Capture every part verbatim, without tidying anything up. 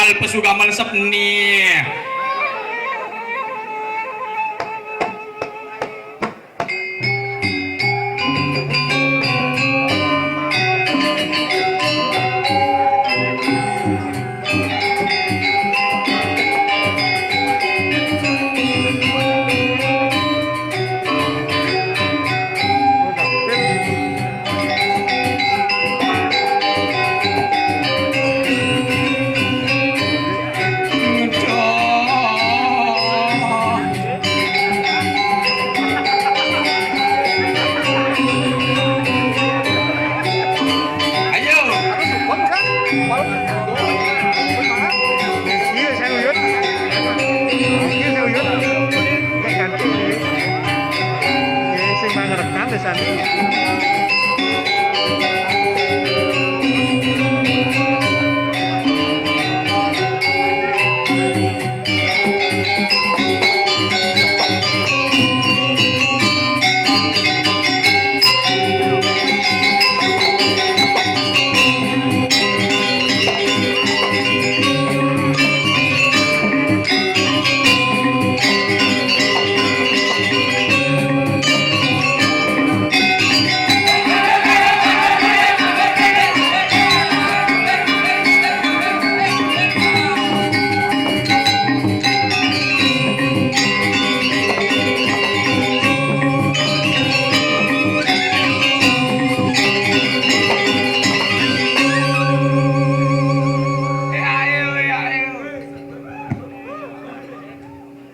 Pesugaman sepni. Ayo. Iya, saya uyut. Iya, saya uyut. Nggak ganti. Ya, sing mau ngerekam di sana.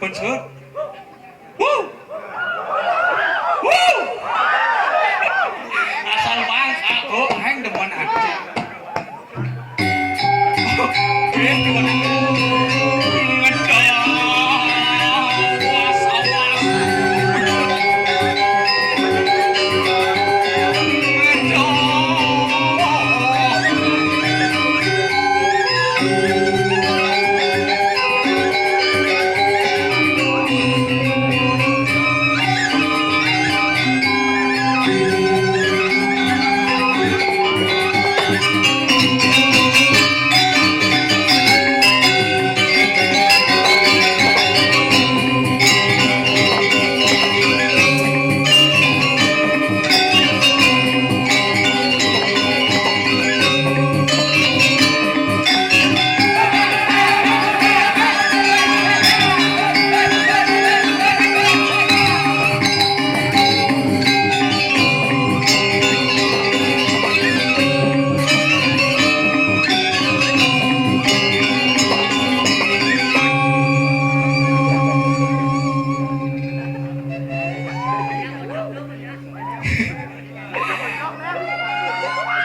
Pun suud. Wuh. Wuh. Asal bangka, oh, aing demen ati. Eh, gimana? Ngedas. Awas, awas. Ngedas.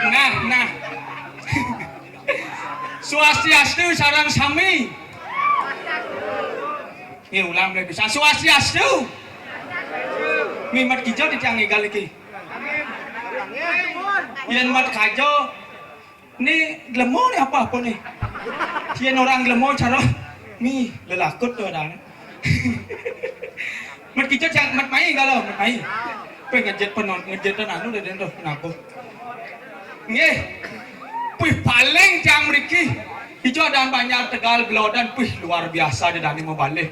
Nah, nah. Swastiastu sareng sami. Nggih, ulang beli bisa. Swastiastu. Mimet kijo di tiang égal iki. Yén mat kajo, né dlemo né apa-apa né. Yén orang dlemo cara mi lelakut tuh ada. Mat kijo jang mat mai kalau mat mai. Pé ngejét penon, ngejét anu deh tuh kenapa. Nggih. Wih, paling jang mriki. Ijo dan Banjar Tegal Belodan, wih, luar biasa deh dani mabalih.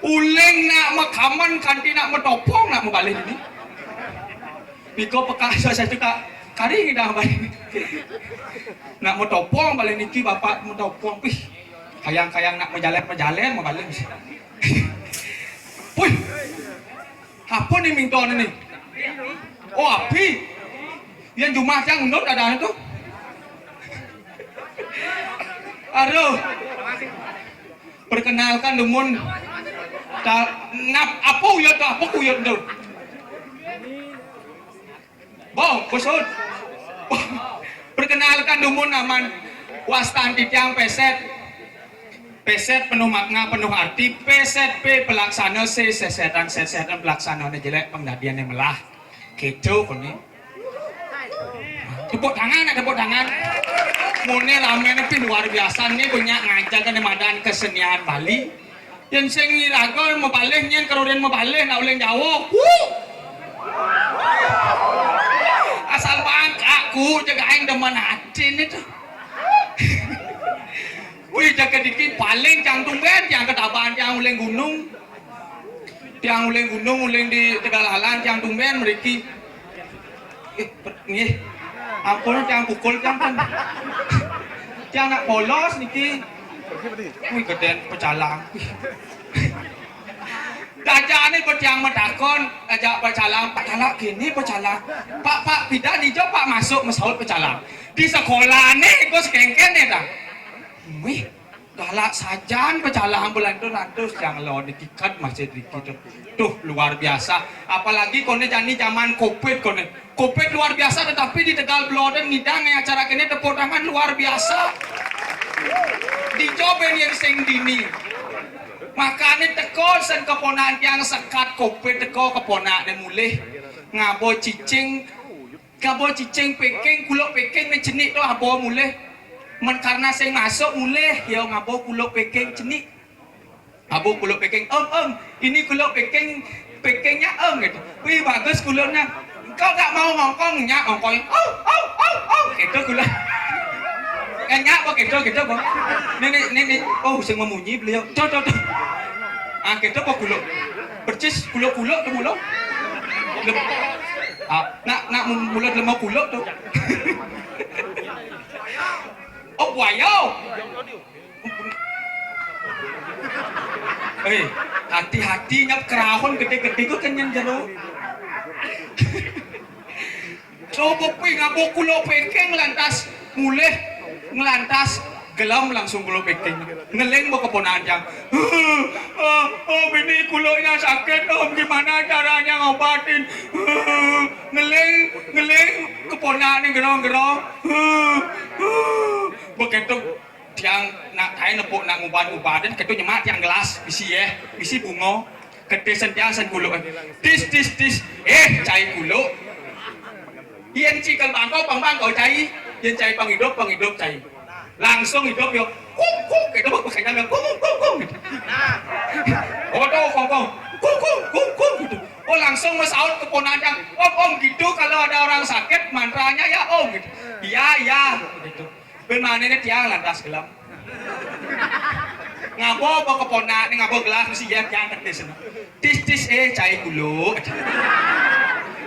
Uling nak makaman kanti nak matopong nak mabalih ini. Niko pekasa saya cekak kari dah balih. Nak matopong balih niki bapak matopong, wih. Kayang-kayang nak majalan-majalan mabalih. Wih. Apa né minta né? Oh, api. Yén jumah jang nut ada tuh. Aduh. Perkenalkan dumun. Ta-, nap-, apa uyut tuh? Apa uyut tuh? Bo, kusut. Perkenalkan dumun aman. Wastan titiang Péset. Péset penuh makna, penuh arti. Péset pé pelaksana sé sesetan, sesetan pelaksanané jelék, pangdadiané melah. Kéto koné. Tepuk tangan, nak tepuk tangan. Muné ramé né pih luar biasa né, banyak ngajar kan madan kesenian Bali. Yén sing iraga mabalih nyén karurin mabalih nak uling Jawa. Wuh. Asal bangka ku jaga aing demen ati né tuh. Wih, jak Kediki paling tiang tumben, tiang ketaban, tiang uling gunung. Tiang uling gunung, uling di Tegal Alang, tiang tumben mriki. Eh, pe-, nggih. Ampun, tiang pukul, tiang kan. Tiang nak polos niki. Wih, gedén pecalang. Dajane pa tiang matakon, ajak pecalang, "Pak Calak, kene pecalang. Pak, Pak, pidan ijo, Pak, masuk?" Masaut pecalang. "Di sekolahane, Gus, kengken ya, ta?" Wih, galak sajan pecalang, belantu-lantus tiang lon dikikat masjid riki tuh. Tuh, luar biasa. Apalagi kone jani zaman covid kone. Covid luar biasa, tetapi di Tegal Bloden ngidang acara kene tepuk tangan luar biasa. Dijo ben yen sing dini. Makane teko sen keponakan tiang sekat covid teko keponakne mulih. Ngabo cicing, ngabo cicing peking, kuluk peking ne cenik to abo mulih. Men karena sing masuk mulih, ya ngabo kuluk peking cenik. Abo kuluk peking, "Om, Om, ini kuluk peking, pekingnya, Om," gitu. "Wih, bagus kuluknya. Engkau nggak mau ngongkong?" "Nyak ngongkong." "Oh, oh, oh, oh," gitu kuluk. Eh, nyak apa gitu, gitu, Bang? Nenek, nenek, oh, sing memunyi beliau. Tuh, tuh, tuh. Ah, gitu apa kuluk? Percis kuluk-kuluk tuh, muluk. Lem-, ah, nak, nak mul-, mulai lemah kuluk tuh. Oh, buaya. Eh, hati-hati nyap kerahon gede-gede ku kenyen jero. Coba pi ngabo kuluk peking lantas mulih ngelantas gelem langsung kuluk peking. Ngeling ba keponakan tiang. "Ah, ah, bini kuluknya sakit, Om, gimana caranya ngobatin?" Ah, ngeling, ngeling keponakane gerong-gerong. Ah, ah. Begitu tiang nak tae nepuk nak ngubat-ngubatin, ketu nyemak tiang gelas, misi yeh, misi bunga. Kedis sen tiang sen kuluk. Dis, dis, dis. Eh, cai kuluk. Yen cai kal bangkau, pang bangkau cai. Yen cai pang idup, pang idup cai. Langsung idup yo. Kung, kung, gitu, bak, bakanya yo. Kung, kung, kung, kung, gitu. Oh, tuh, kung, kung. Kung, kung, kung, kung, gitu. Oh, langsung masaut keponakan. "Om, Om, gitu kalau ada orang sakit, mantranya ya, Om," gitu. "Iya, iya," gitu. Ben manene tiang lantas gelem. Ngabo apa keponak, ning ngabo gelas mesti ya tiang kedis. Dis, dis, eh, cai kuluk.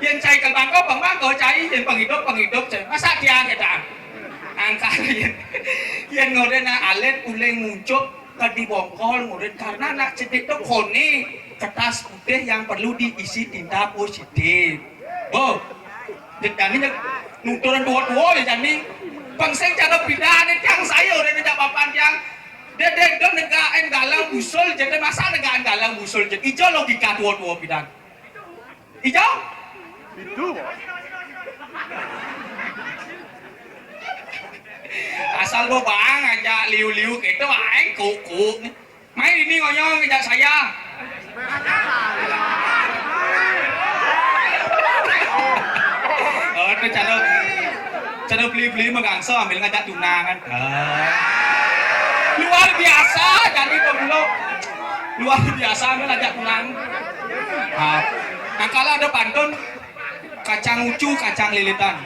Yen cai kal bangkau, pang bangkau cai, yen pang idup, pang idup cai. Masa tiang ketan? Angkal yen, yen ngoden nak alit uling muncuk ke di bongkol ngoden karena nak cedik tuh kone kertas putih yang perlu diisi tinta positif. Bo, Jani nuturan dua-dua ya jani. Bang sing cara bidane tiang saya udah ngejak papan tiang. Dede do negaen galang busul, jadi masa negaen galang busul, jadi ijo logika dua-dua bidan. Ijo? Itu. Asal bo bang aja liu-liu gitu ae kuku. Mai ini ngoyong ngejak saya. Oh, itu cara, cara beli-beli megangso ambil ngajak tunangan. Ah. Luar biasa jadi pemulung. Luar biasa ambil ngajak tunangan. Ah. Nah, kalau ada pantun, kacang ucu, kacang lilitan.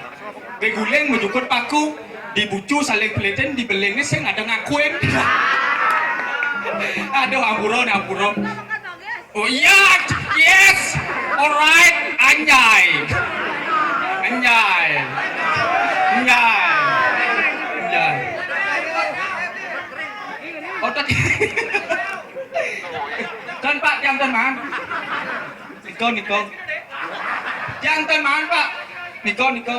Beguling mejukut paku, dibucu saling pelitin, dibeling ni sing ada ngakuin. Aduh, ampura, ampura. Oh iya, yes, alright, anjay. Anjay. Anjay. Anjay. Otot. Kan Pak, tiang ten man. Niko, niko. Tiang ten man, Pak. Niko, niko.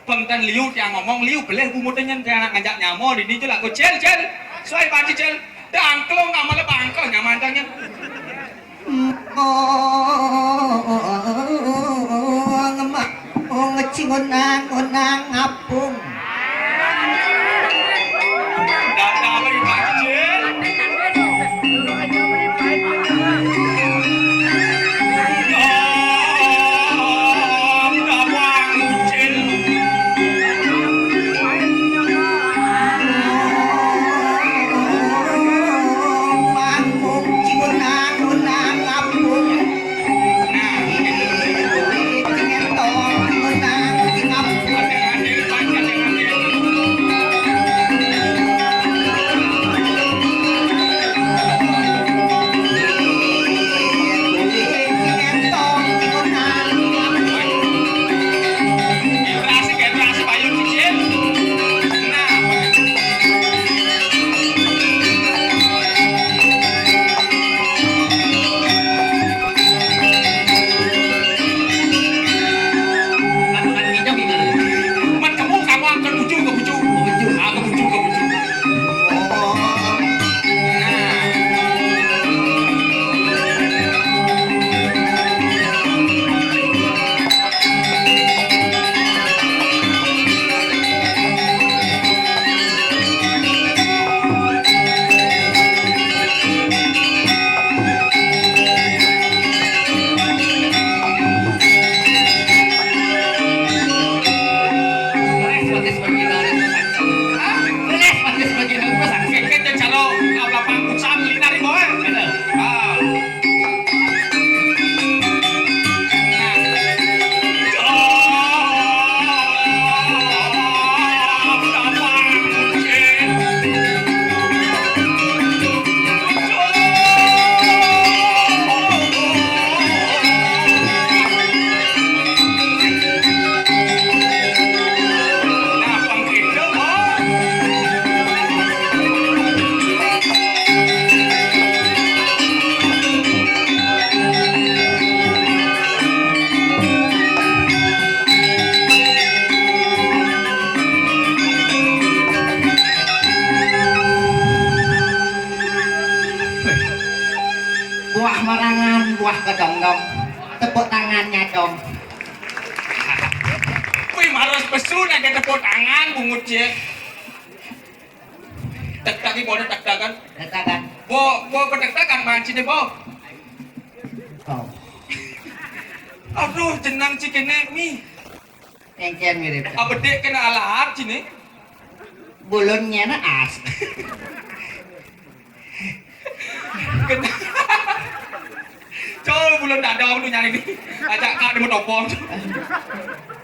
Pengten liu tiang ngomong, liu beleh bungut nyen tiang nak ngajak nyamo dini tu laku, "Cil, Cil. Suai baci, Cil." Dangklung amal bangkal nyaman tanya. Ngecing ngonang, ngonang ngapung. Dada beri baci, Cil. Pesu nak ada tepuk tangan, bungut je. Tek-tek ni boleh tek-tek kan? Tek-tek kan? Bo, bo petek-tek kan mancing ni, bo. Oh. Aduh, jenang ci kene mi. Engken mirip. Apa dek kena alat ci ni? Bulunnya na as. Kena. Col, bulun dadong tu nyari ni. Ajak kak dia mau topong.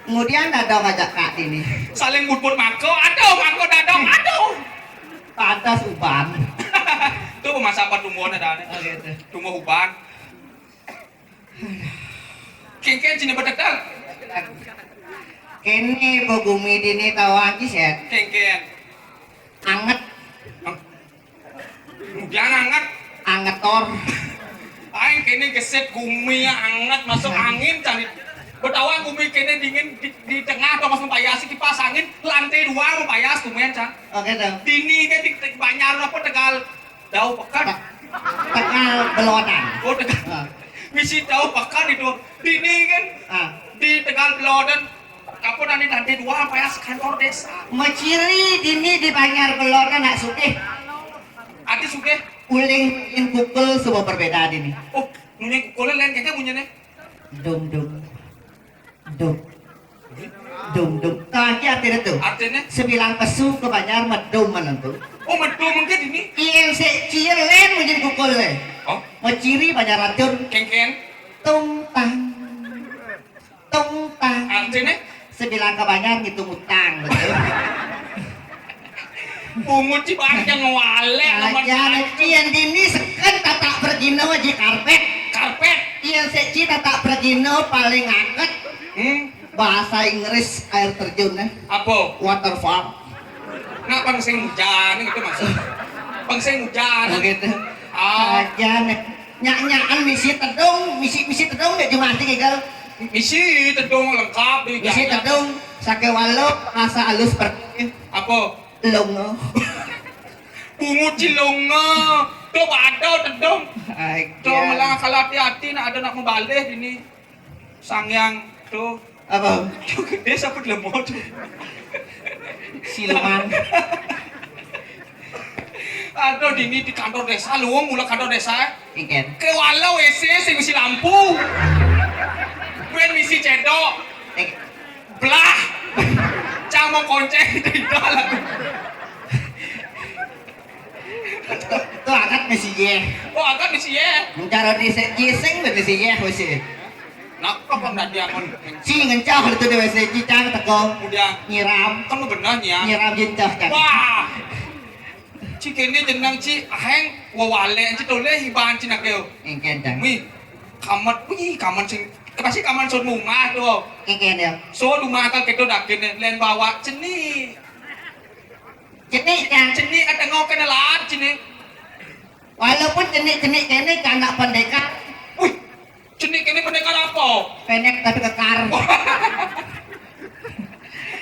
Kemudian dadong ajak kak ini. Saling butbut mangko, aduh, mangko dadong, aduh. Pantas uban. Tu masa apa tumbuhan ada ni? Oh, gitu. Tumbuh uban. Kengken sini betekan. Kene bo gumi dini tawang ki set. Kengken. Anget. Jangan anget. Angetor. Aing kene geset gumi anget masuk angin cari. Betawa gumi kene dingin di, di tengah atau masuk payas kipas angin lantai dua mau payas tuh men cang. Oke dong. Dini ke di, di Banjar apa Tegal Dau Pekan. Tegal Belodan. Oh Tegal. Ah. Misi Dau Pekan itu. Dini kan ah. Di Tegal Belodan. Apa nanti lantai dua payas kantor desa. Meciri dini di Banjar Belodan nak sugih. Ati sugih. Uling in kukul semua berbeda dini. Oh, munyi kukulnya lain kayaknya munyinya. Dung dung. Dung. Dung dung. Kaki artinya tu. Artinya? Sebilang pesu ke Banjar medung menentu. Oh, medung mungkin ini. Ien se cilen mungkin kukul le. Oh. Meciri Banjar racun. Kengken. Tung tang. Tung tang. Artinya? Sebilang ke Banjar ngitung utang betul. Bungut ci banyak yang ngewalek nomor aja satu. Ien dini seken tatak pergino aja karpet. Karpet. Ien seci tatak pergino paling anget. Hmm. Bahasa Inggris air terjun eh. Apa? Waterfall. Nah, pangsing hujan itu maksud. Pangsing hujan. Begitu. Ah. Aja nih. Nyak-nyakan misi tedung, misi misi tedung ya jumati kegel. Misi tedung lengkap di misi tedung sake waluh rasa alus pergi. Apa? Longo. Bungut cilongo. Tuh ada tedung. Tuh malah kalau hati-hati nak ada nak membalih ini. Sangyang tuh. Apa? Tuh gede saput lemot. Siluman. Aduh, dini di kantor desa, lu mulai kantor desa. Iken. Ke walau W C sing isi lampu. Gue misi cedok. Belah. Cang mau konceng di dalam. Tuh angkat misi ye. Oh, angkat misi ye. Mencara di se gising be misi ye misi. Napa kok ndak diangon? Ci ngencah itu di W C ci cang teko. Kemudian nyiram. Kan lu bener nyiram. Nyiram jencah kan. Wah. Ci kene jenang ci aheng wawale ci tole hiban ci nakeo. Engken cang. Mi. Kamat, wih, kaman sing pasti kaman sod mumah tuh. Engken ya. Sod mumah kan keto dakin len bawa ceni. Ceni cang. Ceni ada ngau kena laat ceni. Walaupun ceni-ceni kene cang nak pendekar. Wih, ceni kene pendekar apa? Pendek tapi kekar.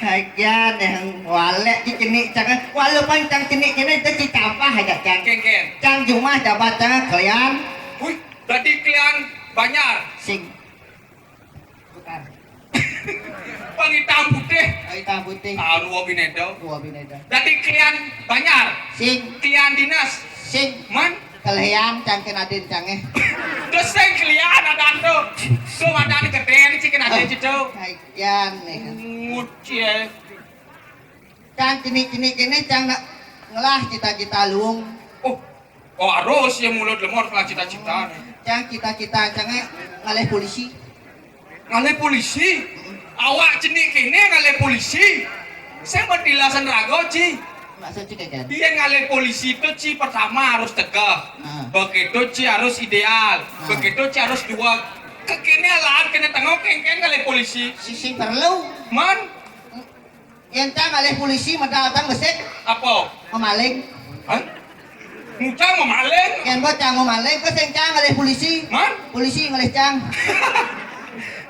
Aja deh, walek di ceni cang. Walaupun cang ceni kene itu ci campah aja cang. Kengken. Cang jumah jabat cang kalian. Wih, berarti kalian banyak. Sing. Bukan. Pang hitam putih. Hitam putih. Tahu dua bineda. Dua bineda. Dadi klian Banjar. Sing. Klian dinas. Sing. Man. Kalian cangkin adin cange. Terus sing klian ada tu. Tu ada di keten cikin ada citu. Kaian nih. Nguci ya. Cang kini-kini kini cang nak ngelah cita-cita luung. Oh, oh harus ya mulut lemot lah cita-cita. Cang cita-cita cangnya ngalih polisi. Ngalih polisi? Awak cenik kene ngalih polisi. Saya bertilasan raga, Ci. Maksud Ci kayak gini. Iya ngalih polisi itu Ci pertama harus tegah. Ah. Begitu Ci harus ideal. Ah. Begitu Ci harus dua. Kekene alaan kene tengok kengken ngalih polisi. Sisi perlu. Man? Yen cang ngalih polisi medal tang besik. Apa? Memaling. Hah? Ngucang memaling? Yen bocah memaling, kok sing cang ngalih polisi. Man? Polisi ngalih cang.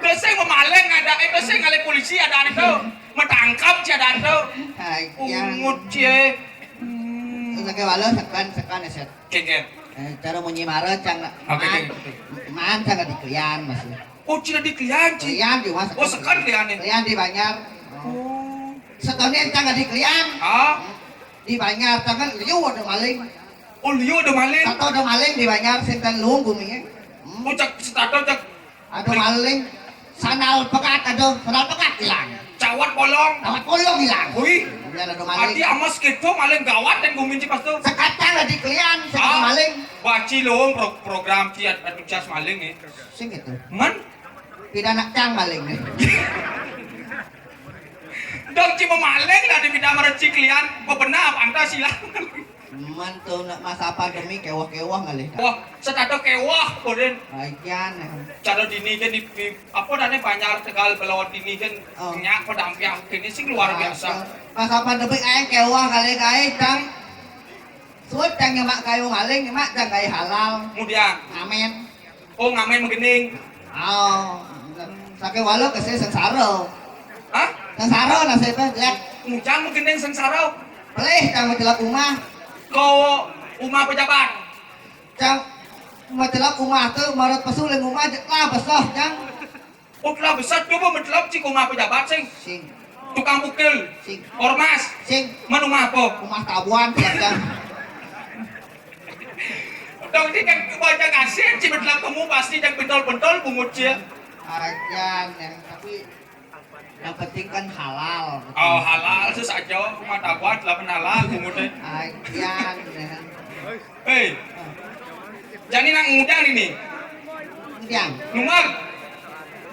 Kok sing memaling ada, eh, kok sing ngalih polisi ada itu. Metangkap sih ada itu. Hai, yang ungut sih. Hmm. Terus lagi walau sekan, sekan ya, set. Kengken. Eh, cara munyi mara cang. Oke, man, oke, oke. Man cang di klian masih. Oh, cina di klian, Ci. Klian di mas. Oh, sekan klian nih. Klian di Banjar. Oh. Setoné cang adi kelian. Ah, di Banjar cang kan liu ada maling. Oh, liu ada maling. Satu ada maling di Banjar, sinten luung gumingé. Hmm. Oh, cek setato cek. Ada maling. Sandal pegat ada, sandal pegat hilang. Cawat bolong. Cawat bolong hilang. Wih. Kemudian ada maling. Adi amas gitu maling gawat dan gumin ci pas tuh. Sekatang adi kelian, sekatang maling. Baci luung pro- program ci ad- antusias maling ya. Sing gitu. Man? Pidana cang maling. Dong ci mamaling lah di pidana mareci kelian. Bebenah apa anta silang. Man tuh nak masa pandemi kewah-kewah ngalih. Wah, setato kewah, Boden. Ajan. Cara dini kan di, di apa namanya Banjar Tegal Belawan dini kan nyak pedampiang kini sing luar biasa. Masa pandemi aing kewah ngalih gaé tang. Suud tang nyemak kayu maling, nyemak tang gaé halal. Kemudian. Amin. Oh, ngamén magending. Oh, sakéwala kesé sengsara. Hah? Sengsara nasibé, lihat. Ngujang magending sengsara. Pelih cang macelep umah. Ka umah pejabat. Cang macelep umah tuh, marut pesu ling umah, lah besoh, cang. Oh, lah besoh, coba macelep ci ka umah pejabat, sing. Sing. Tukang pukul. Sing. Ormas. Sing. Man umah apa? Umah tabuan, cang. Dong, ini kan baca kasih, ci betelap kamu pasti yang pentol-pentol bungut ci. Ajan, ya. Tapi yang penting kan halal. Oh, halal, terus aja, rumah tabuan, delapan halal, bungutnya. Ajan, ya. Hei, jani nak ngudang ini? Ngudang. Numag.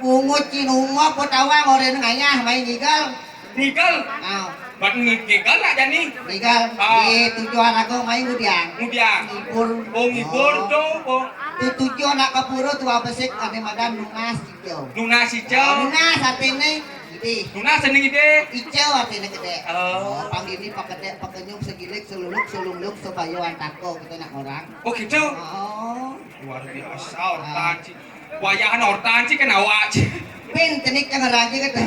Bungut ci numag, kau tahu, mau ngayah, main gigal. Ngigal? Ah. Buat ngi- ngigal lah jani. Ngigal. Ah. Di tujuan aku main ngudiang. Ngudiang. Ngibur. Oh, ngibur tuh, oh. Tuh tujuan nak ke pura tuh apa sih? Ada madan nunas hijau. Nunas hijau. Nunas artinya gede. Nunas artinya gede. Hijau artinya gede. Oh. Oh, pang ini pakedek, pakenyum, segilik, seluluk, selungluk, sebayo antako kita nak orang. Oh gitu. Oh. Luar biasa, hortan ci. Wayahan hortan ci kan awak ci. Pin cenik cang raja kata.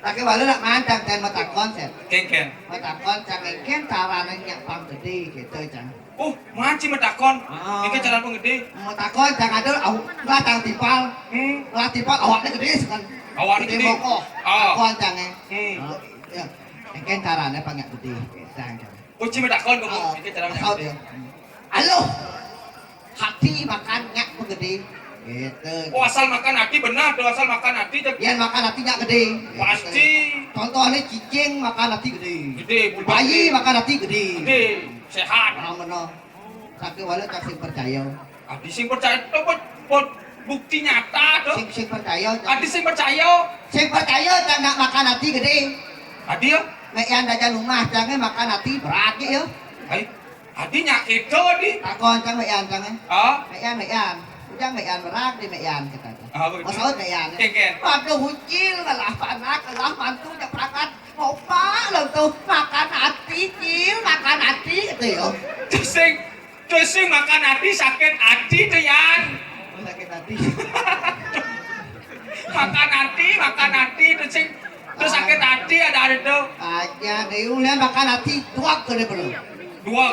Laki balu nak mantap dan matakon, Sét. Kénkén. Matakon, cang kénkén carané nyak pang gedé gitu, cang. Oh, man ci matakon. Ah. Ini cara pang gedé. Matakon, cang ada, au, lah tang tipal. Hmm. Lah tipal, awaknya gedé sekali. Awaknya gedé. Gedé bokok. Ah. Takon, cang, eh. Hmm. Oh, ya. Kénkén carané pang nyak gedé. Cang, cang. Oh, ci matakon kok. Ah, ini cara nyak gedé. Halo. Hati makan nyak gedé. Gitu. Oh, asal makan hati benar tuh, asal makan hati cek. Yén makan hati nyak gedé. Pasti. Contohnya cicing makan hati gedé. Gedé, bulbul. Bayi makan hati gedé. Gedé, sehat. Ah, bener. Sakéwala cang sing percaya. Adi sing percaya tuh buat, buat bukti nyata tuh. Sing sing percaya. Adi sing percaya. Sing percaya cang nak makan hati gedé. Adi ya? Nek yan dajan rumah cangé makan hati berat ya. Hai. Adi nyak itu, Adi. Takon cang meyan cang, eh. Ah? Meyan, meyan. Ujang meyan berak di meyan kita. Ah, begitu. Masaut meyan. Kénkén. Waduh, ucil, kalah panak, kalah mantu, jak perangkat. Opa, lo tuh makan hati, cil, makan hati, gitu ya. Terus sing, terus sing makan hati, sakit hati tuh, Yan. Oh, sakit hati. Makan hati, makan hati, terus sing, terus sakit hati ada, ada tuh. Aja, deh, udah makan hati, tuak ke dia perlu. Dua.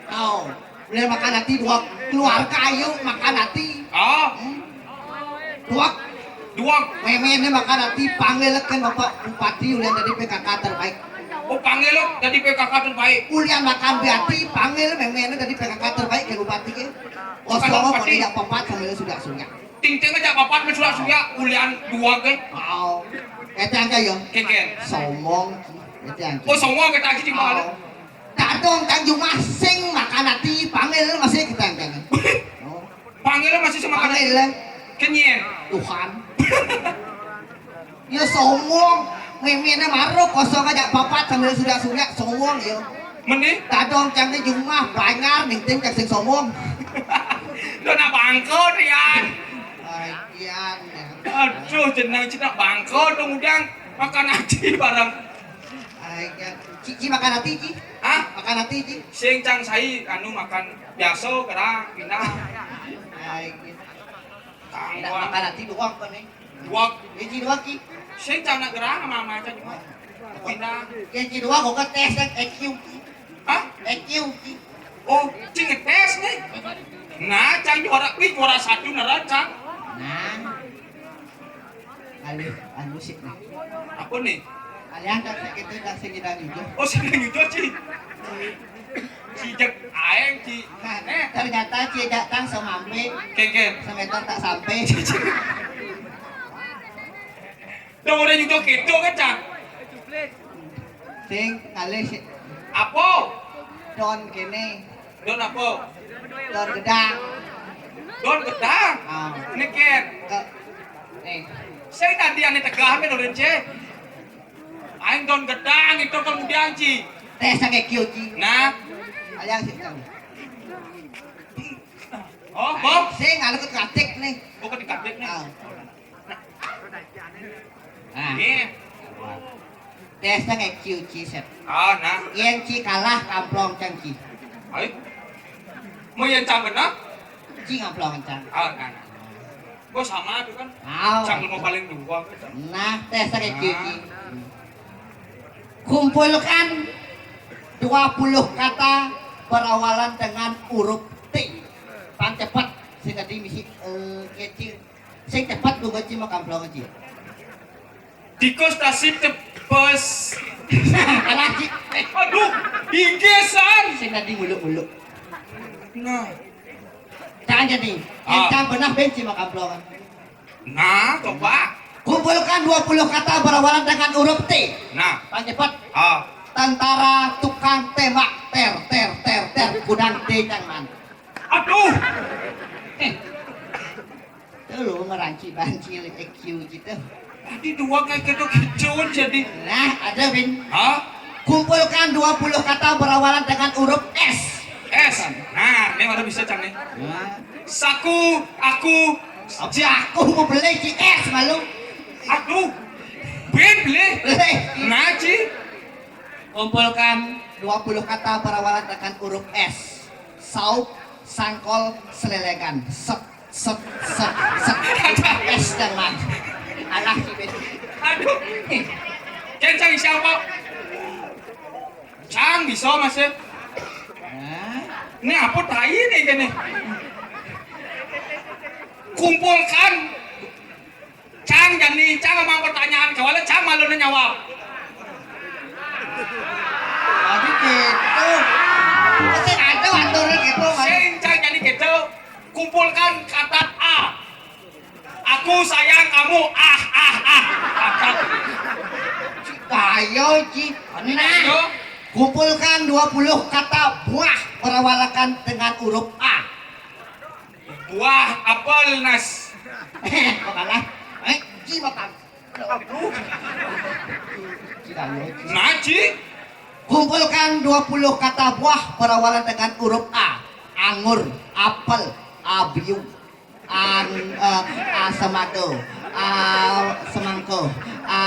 Oh, udah makan hati, dua keluarga ayo makan hati. Oh. Hmm. Tuak. Duang. Méméné makan hati, panggil kan Bapak Bupati ulian dari P K K terbaik. Oh, panggil lo dari P K K terbaik. Ulian makan hati, panggil méméné dari P K K terbaik ke Bupati ke. Bukan Kosong Bupati. Kok tidak papat sambil sudah sunya. Ting ting aja papat men sudah sunya, ulian dua ke. Oh. Kata aja ya. Kénkén. Somong. Kata aja. Oh, somong kata aja di mana? Oh. Dadong Tanjung Masing makan hati, panggil masih kita yang. Oh. Panggil masih sama Panggil, eh. Kenyén. Tuhan. Ya sombong. Méméné maro kosong aja papat sambil sudah-sudah sombong ya. Mending? Dadong cangé jumah banyak ning ting cang sing sombong. Lo nak bangkrut ya. Ai kian ya. Aduh, jeneng cina bangkrut dong udang makan aci bareng. Ai kian. Ci, ci makan hati ci. Hah? Makan hati ci. Sing cang sai anu makan biasa kerang pindah. Ai kian. Tidak makan hati doang kan nih. Doang. Ini doang ki. Sing cang nak gerang sama macam cuma. Pindah. Yang ci doang kok tes kan E Q ki. Hah? E Q ki. Oh, cing ngetes nih. Nah, cang juara pi juara satu nara cang. Nah. Alih, anu sih nih. Apa nih? Yang tak sakit itu tak sing kita jujur. Oh, sing nyujur, Ci. Ci jek aeng, Ci. Nah, eh, ternyata Ci datang semampe. Kengken. Semeter tak sampai. Dong udah nyujur gitu kan, Cang? Sing, kali si Apa? Don kene. Don apa? Don gedang. Don gedang? Ah. Ini, Ken. Ke, nih. Saya tadi ane tegah, men, orang, Ci. Aing don gedang, itu kemudian, Ci. Tes sakit kiu, Ci. Nah. Aliang sih, Cang. Oh, Bob. Sing, anu ke katik nih. Oh, ke katik nih. Ah. Nah. Iya. Tes nang kiu, Ci, set. Ah, nah. Yen Ci kalah, kamplong Cang, Ci. Ayo. Mau yang Cang kena? Ci ngamplong Cang. Ah, nah, nah. Gua sama tuh kan. Tahu. Cang mau paling dua. Nah, tes nang kiu, Ci. Kumpulkan dua puluh kata berawalan dengan huruf T. Pan cepet, sing tadi misi, eh, kecil. Sing cepet gua Ci mau kamplong, Ci. Tikus tasik tepes. Kalah, Ci. Aduh, inggih san. Sing tadi muluk-muluk. Nah. Jangan jadi. Ah. Yang benar benci makan peluang. Nah, coba. Kumpulkan dua puluh kata berawalan dengan huruf T. Nah. Pan cepet. Ah. Tentara tukang tembak, ter, ter, ter, ter, gudang T, jangan. Aduh. Eh. Tuh lu ngeranci-ranci I Q gitu. Tadi dua kayak gitu kicun jadi. Nah, ada, Bin. Hah? Kumpulkan dua puluh kata berawalan dengan huruf S. S. Nah, ini baru bisa, Cang, nih. Nah. Saku, aku, Apa aku mau beli G S malu. Aduh. Ben beli. Beli. Nah, Ci. Kumpulkan dua puluh kata berawalan dengan huruf S. Saup, sangkol, selelegan. Set, set, set, set. Ada S dan man. Alah, si Ben. Aduh. Kencang siapa? Cang bisa, Mas, ya? Hah? Ini apa tai nih, gini? Kumpulkan. Cang, jani, Cang, emang pertanyaan kawala, Cang malu nanya jawab. Jadi gitu. Sing ada aturan gitu, Mas. Sing, Cang, jadi gitu. Kumpulkan kata A. Aku sayang kamu. Ah, ah, ah. Ayo, Ci. Nah, ayo. Kumpulkan dua puluh kata buah berawalakan dengan huruf A. Buah apel, Nas. Kok kalah? Eh, Ci makan. Aduh. Ci, ayo, Ci. Nah, Ci. Kumpulkan dua puluh kata buah berawalan dengan huruf A. Anggur, apel, abiu, an, eh, asemado, asemangko, a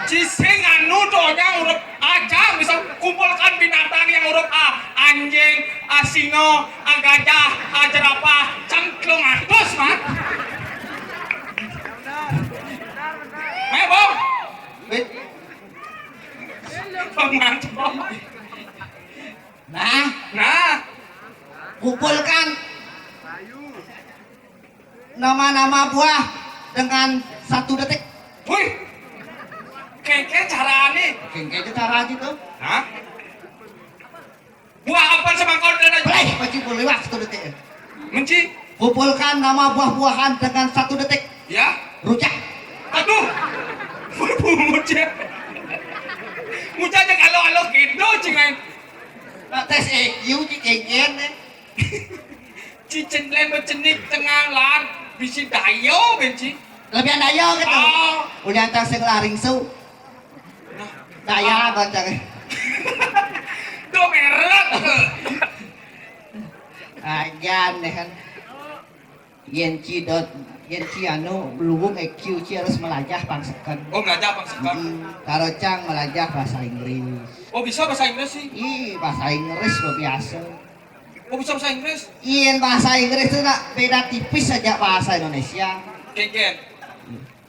Ci, sing anu donya huruf A, Cang, bisa kumpulkan binatang yang huruf A. Anjing, a singo, a gajah, a jerapah, cangklung atus, Mat. Ayo, Bang. Wait. Bang Mat. Nah, nah. Kumpulkan nama-nama buah dengan satu detik. Wih, kengke carane. Kengke itu cara gitu. Hah? Buah apa semangkau dan Boleh, pasti boleh, Mas, satu detik. Menci? Kumpulkan nama buah-buahan dengan satu detik. Ya? Rujak. Aduh. Muja. Muja aja kalau alo gitu, Cing, aing. Nah, tes I Q, Ci, kengken, eh. Cicen lain bercenik tengah lan bisi dayo, benci. Lebih dayo gitu. Oh. Udah antar sing laring su. Nah. Daya banget. Tuh merek. Ajan deh kan. Yen Ci dot, yen Ci anu luwung I Q Ci harus melajah pang seken. Oh, melajah pang seken. Hmm, karo Cang melajah bahasa Inggris. Oh, bisa bahasa Inggris sih? Ih, bahasa Inggris luar biasa. Oh, bisa bahasa Inggris? Yen bahasa Inggris itu nak beda tipis saja bahasa Indonesia. Kengken.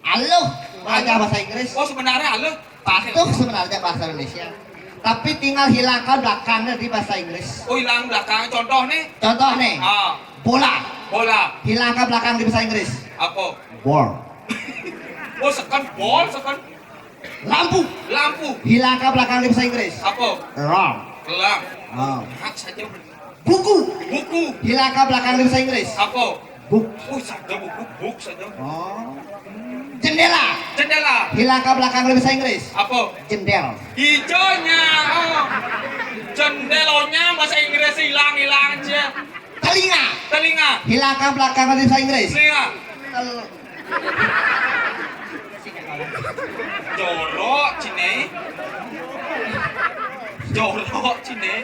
Aluh, melajah bahasa Inggris. Oh, sebenarnya aluh. Patuh sebenarnya bahasa Indonesia. Tapi tinggal hilangkan belakangnya di bahasa Inggris. Oh, hilang belakang. Contoh nih. Contoh nih. Ah. Bola. Bola. Hilangkan belakang di bahasa Inggris. Apa? Ball. Oh, seken ball, seken. Lampu. Lampu. Hilaka belakang dari bahasa Inggris. Apa? Lamp. Lamp. Oh. Hak saja. Buku. Buku. Hilaka belakang dari bahasa Inggris. Apa? Book. Oh, saja buku, book saja. Oh. Jendela. Jendela. Hilaka belakang dari bahasa Inggris. Apa? Jendel. Hijaunya. Oh. Jendelonya bahasa Inggris hilang-hilang aja. Telinga. Telinga. Hilaka belakang dari bahasa Inggris. Telinga. Tel- Jorok cine. Jorok cine.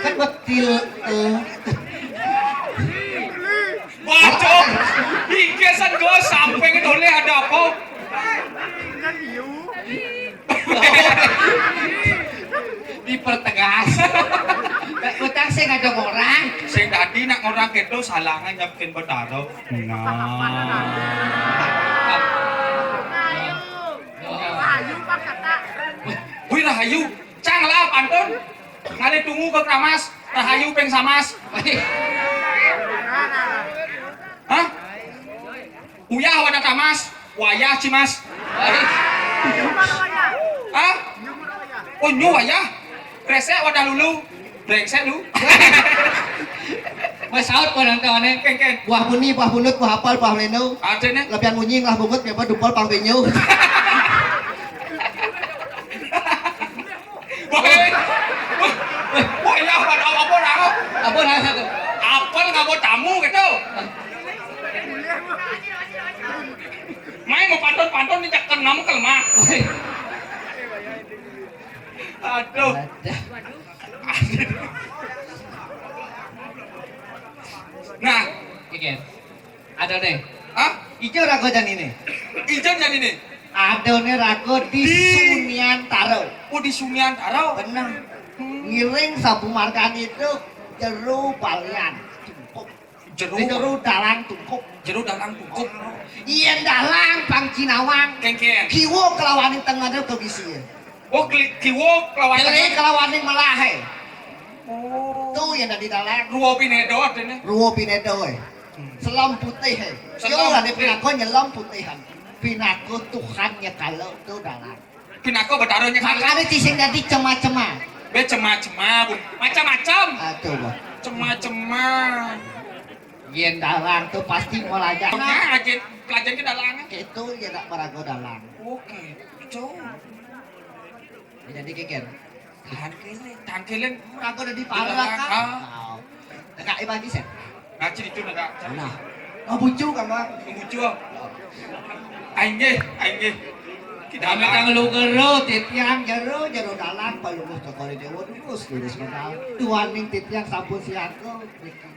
Kan betil, eh. Bacok. Iki sen gue sampai ke dole ada apa? Dipertegas. Utang sing ada orang. Sing tadi nak orang kedo salangan nyiapin betara. Nah. Wih, rahayu. Cang lah pantun. Ngalih tunggu ke Kramas, rahayu ping samas. Hah? Uyah wadah tamas, wayah cimas. Hah? Oh, nyu wayah. Resek wadah lulu. Brengsek lu. Wes saut kok nonton, eh. Ken, ken. Buah buni, buah bunut, buah apel, buah lenu. Ada nih. Lebihan munyi lah bungut, biar dupol pang binyu. Wah, wah, wah, ya, apa, apa, apa, apa? Apa rasa tuh? Apel nggak mau tamu gitu. Main mau pantun-pantun nih, cek enam ke lemah. Aduh. Ada. Nah, oke. Ada nih. Hah? Ijo rago jani nih. Ijo jani nih. Ada nih rago di Di Suniantaro. Oh, di Suniantaro. Bener. Hmm. Ngiring sabu margane itu jero balian. Cukup. Jero. Jero dalang tungkup. Jero dalang tungkup. Yen dalang pang cinawang. Ken, ken. Kiwa kelawaning tengene kebisi. Oh, keli-, kiwa kelawaning. Jero kelawaning melahe. Oh. Tuh yang dadi dalang. Ruwa pinedo dene. Ruwa pinedo, eh. Hmm. Selem putih, eh. Selem putih. Yo, ada pinako nyelem putihan. Pinako Tuhan nyekalo tuh dalang. Pinaka Betara nyekalo. Makane sing dadi cema-cema. Be cema-cema, Bu. Macam-macam. Aduh, Bu. Cema-cema. Yen dalang tuh pasti melajar. Nah, aja pelajaran ke dalang. Itu ya tak merago dalang. Oke, itu. Jadi geger. Tahan kele, tahan kele. Merago dadi para dalang, kan. Ah. Tegak bagi sen. Ngaji itu negak. Nah. Oh, bucu kan, Bang? Bucu. Aing nggih, aing nggih. Kita kami kang lu gero, titiang jero, jero dalang, palungguh Cokor Dewa, lurus, lurus modal. Tuaning titiang sampun siaga, niki.